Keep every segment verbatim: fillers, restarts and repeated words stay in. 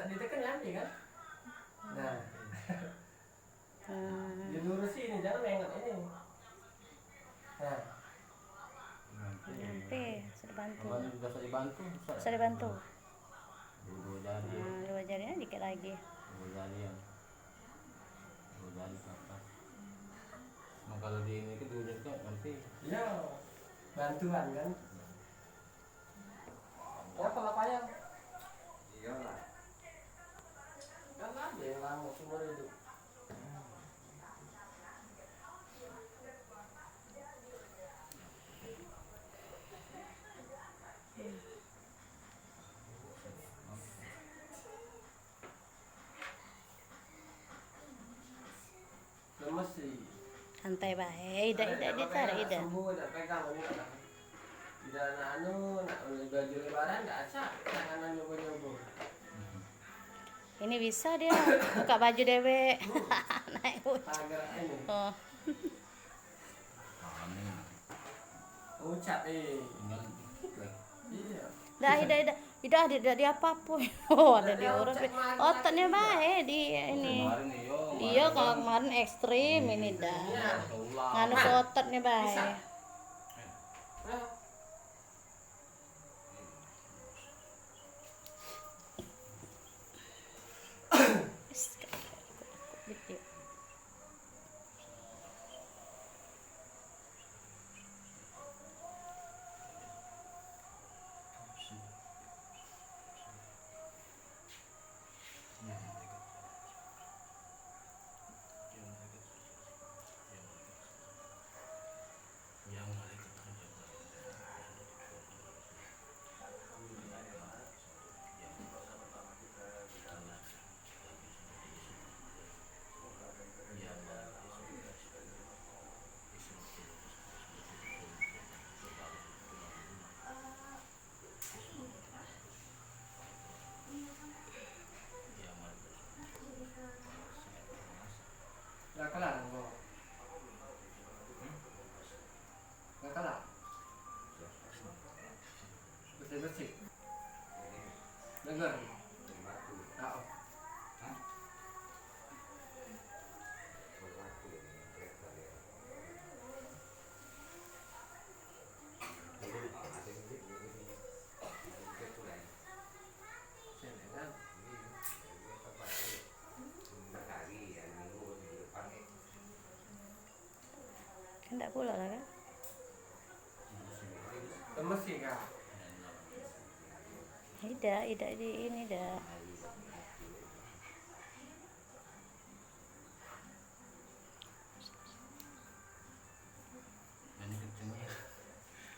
Ditekan nanti kan? Nah. Hmm. Dilurusin ini, jangan nengok ini. Nah. Nanti, sudah bantu. Abang udah usah dibantu, usah. Usah dibantu. Dua, dua jari. Hmm, dua jarinya dikit lagi. Dua jari ya. Dua jari ke atas. Nah, kalau di ini ke dua jari ke nanti. Iya. Bantuan kan? Apa lah payah? Iyalah. Kan ada yang lama seumur hidup. Lemes sih. Santai bae, idak, idak ditarik, idak. Sembuh, idak pegang, idak. Idak nak anu, nak beli baju lebaran, idak acak, tangan nyoba-nyoba. Ini bisa dia buka baju dewek. Naik ucap. Pagar ini. Oh. Ucap, eh. Iya. Dah, dah, dah. Dah, dah, dah, dia apa-apa. Oh, ada diurus. Otaknya baik di ini. Iya, kalau kemarin ekstrim, ini dah. Nganu ke otaknya baik. Dah kelar engko. Dah kelar. Bersih-bersih. Dengar. Tahu. Kan dak pula lah kan? Lemes sih, Kak. Idak, idak di ini dak.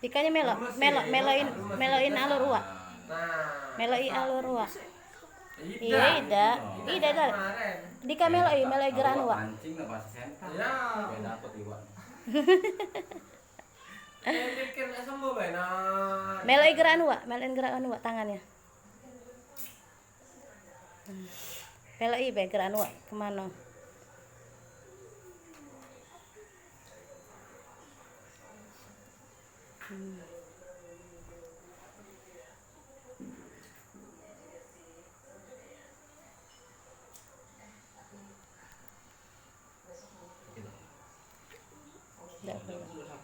Ikannya melok, melok, melokin, melokin alur uwak. Meloki alur uwak. Iya, ida. Ida, ida. Dika meloki, meloki gerakan uwak. Meloki gerakan uwak, melokin gerakan uwak tangannyo. Peloki be gerakan uwak kemano. Hmm. Dak pernah.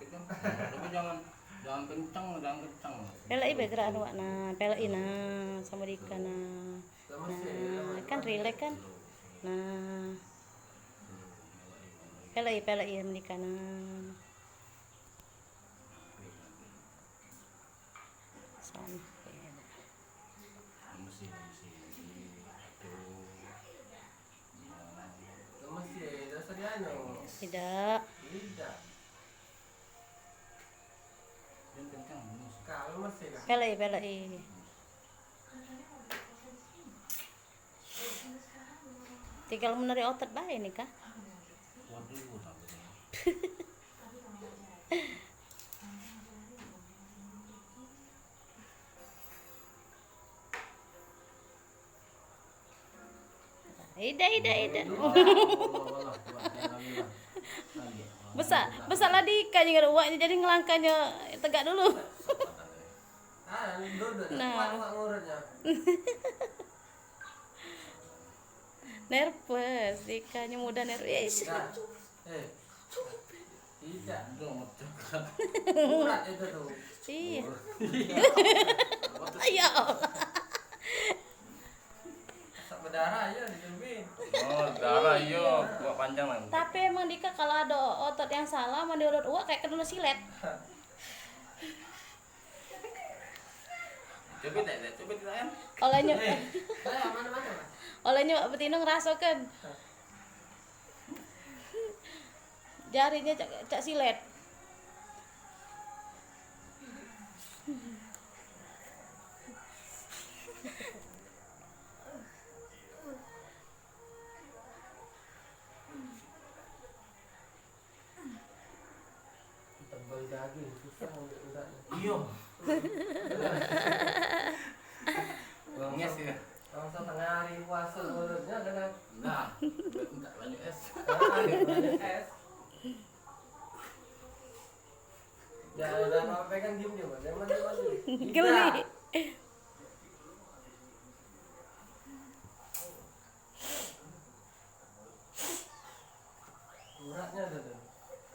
Tapi jangan, jangan kenceng, jangan kenceng. Peloki be gerakan uwak nah, peloki nah, samo Dika nah. Nah, kan rileks kan? Nah. Peloki, peloki samo Dika nah. Sampai. Idak. Peloki, peloki. Tinggal meneri otot bae ni kah? Ida, ida, ida. Besak, besak lah Dika jadi uwaknyo, jadi ngelangkahnyo tegak dulu. Nah. Nervous, ikannya mudah nervous. Ih, Tidak. Eh. Tidak. Urat itu tuh. Iya. Ya Allah. Asap berdarah aja di cermin. Oh, darah, iyo, buat panjang nanti. Tapi emang Dika, kalau ada otot yang salah, mandi otot uak kayak kena silet. Coba tak, tak, coba tak, kan? Olehnya, Eh, mana, mana, mana? Olehnya Wak Betino ngerasakan. Jarinya cak, cak silet. Tebal daging, susah ngambil uratnya. Iyo. Nges ya. Langsung tengah hari puasa mulutnya kena. Nah, minta banyak es. Ah, banyak es. Jangan, jangan pegang, diem, diem. Jangan, jangan, jangan. Geli. Tidak. Uratnya ada tuh.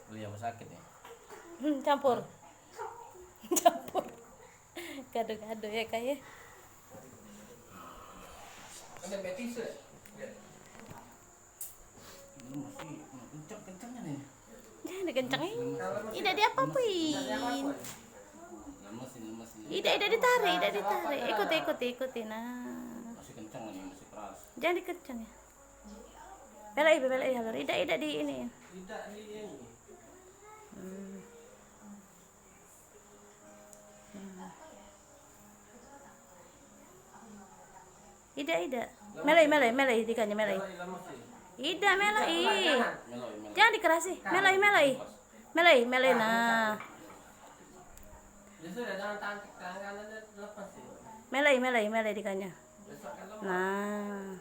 Beli apa sakit nih? Hmm, campur. Campur. Gado-gado ya, Kak, ya. Ada betis, ya? Ini masih kencang-kencangnya nih. Jangan dikencengin. Tidak diapa-apain. Lemes ini, lemes ini. Tidak, tidak ditarik, tidak ditarik. Ikuti, ikuti, ikuti. Nah. Masih kencang ini, masih keras. Jangan dikencengin. Belai, belai, halor. Idak, idak di ini. Idak di ini. Hmm. Hmm. Idak, idak. Melai, melai, melai, dikanya melai. Idak, melai. Jangan dikerasi. Melai, melai. Melai, melai, nah. Melai, melai, melai dikanya. Nah.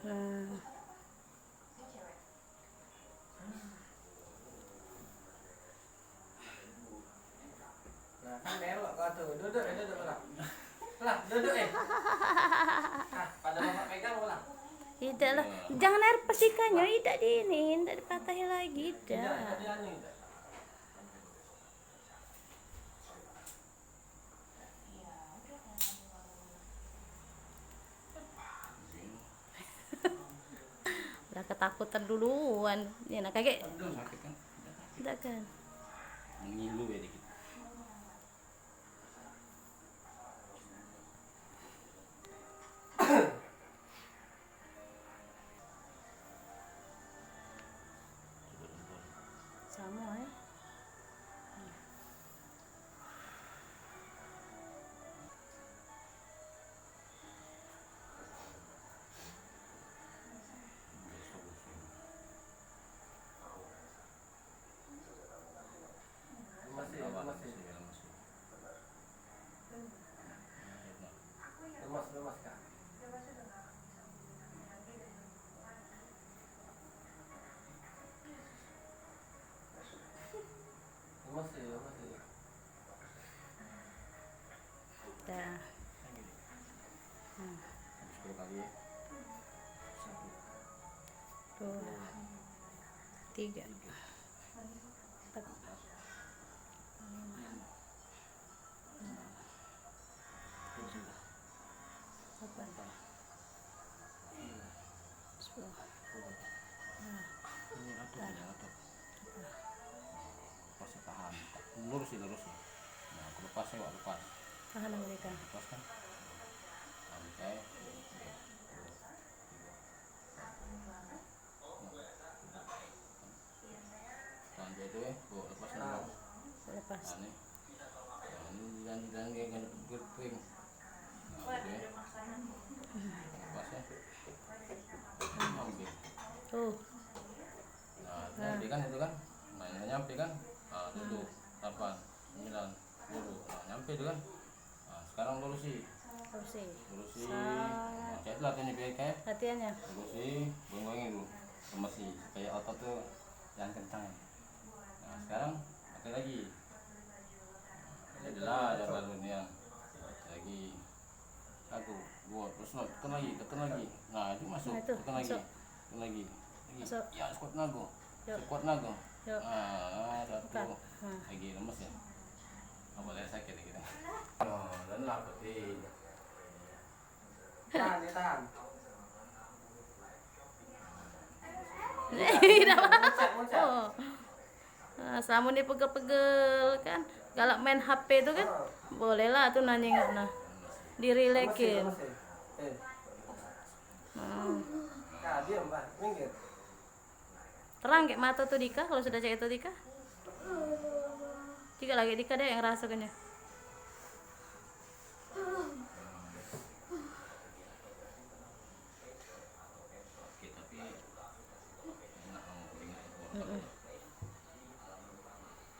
Nah. Nah, kan melok kau tu. Duduk, eh, duduk lah. Lah, duduk, eh. Nah, pada bapak pegang lah. Idak lah. Jangan air pesikannya, idak di ini, idak dipatahin lagi, idak. Idak, idak dianu, idak. Lah ketakutan duluan. Ni nak kagek. Aduh, sakit kan? Dak kan? Ngilu ya dikit. Sama, eh. Lemas, lemas, lemas. Lemas, lemas, Kak. Lemas ya, lemas ya. Dah. Nah. Sepuluh kali ya. Satu. Dua. Tiga. Empat. Lima. Enam. Tujuh. Delapan. Sepuluh. Nah. Ini otot, ini otot. Pas tahan. Lurus ya, lurus ya. Nah, aku lepas ya, Wak, lepas. Tahan sama kita. Lepas kan. Santai. Lanjut tu, eh. Bawa lepas ni. Lepas. Nah, ni. Nah, ni dan, dan dia kena kering. Nah, tu, eh. Lepas, eh. Ambil. Tuh. Nah, nyampe kan itu kan. Nah, nyampe kan. Nah, tujuh, lapan, sembilan, sepuluh. Nah, nyampe tu kan. Nah, sekarang lurusi. Lurusi. Lurusi. Sa- Nah, cek lah tanya biar kayak. Latihannya. Lurusi, goyang-goyang dulu. Lemesi supaya otot tu yang kencang. Nah, sekarang pakai lagi. Jadilah yang baru ni yang lagi. Aku. Dua, terus tekan lagi, tekan lagi. Nah, itu masuk. Nah, itu, tekan lagi. Masuk. Tekan lagi. Lagi. Masuk. Ya, sekuat tenaga. Yuk. Sekuat tenaga. Yuk. Nah, satu. Buka. Nah. Lagi lemes ya. Apa lagi sakit lagi nih? Nah, dan lah putih. Tahan, ya, tahan. Muncak, muncak. Oh. Nah, selamo ni pegel-pegel kan, galak main H P tu kan, bolehlah tu nah nyingok nah. Dirilekin. Lemes ya? Eh. Hmm. Nah, diam, Bah. Minggir. Terang kek mato tu Dika, kalau sudah cak itu Dika. Juga lagi Dika deh yang rasakannya. Mm-mm.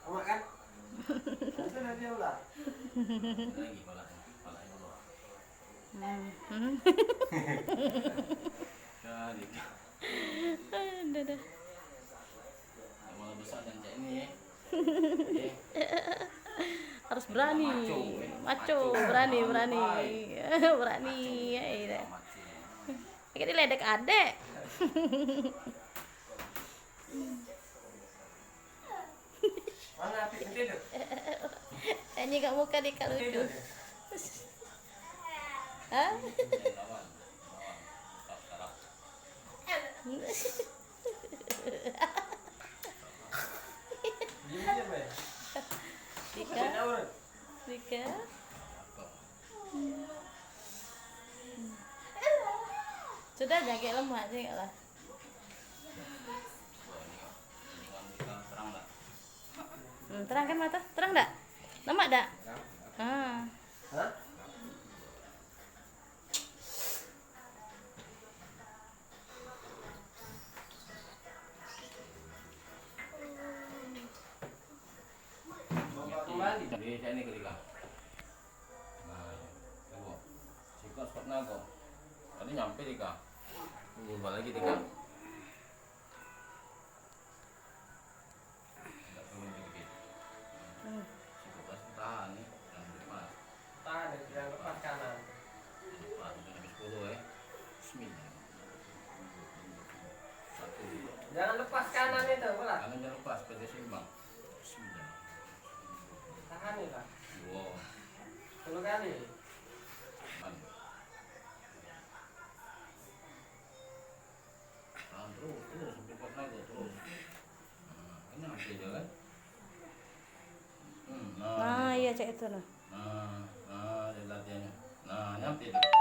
Amak kan? Sudah diam lah. Hmm. Dah, dah. Malah besar dan cak ini, ya. Harus berani. Maco, eh. Maco, berani, berani. Berani, ya, ya. Lagi diledek adek. Mana Apik? Nanti tu. Tanya kat muka dia kat lucu. Ha? Diam-diam, eh. Dika. Dika. Sudah, jangkit lemak je lah. Hmm, terang kan mato? Terang dak? Lemak dak? Ha. Hah? Jadi, saya ni ketika. Nah, tengok. Sikok spot nago. Tadi nyampe tiga. Berubah lagi tiga. Agak turun dikit. Hmm. Sikok pas tahan ni, jangan lepas. Tahan ni, jangan lepas kanan. Lepas, itu sampai sepuluh, eh. Bismillah. Satu. Jangan lepas kanan itu, bola. Kanan jangan lepas, pada seimbang. Bismillah. Tahan ni, Pak. Dua. Sepuluh kali. Tahan. Tahan terus, terus, sampai kuat nago, terus. Nah, kan nyampe dia kan. Hmm, nah, nah, iya, cak itu, nah. Nah, nah, dia latihannya. Nah, nyampe dia.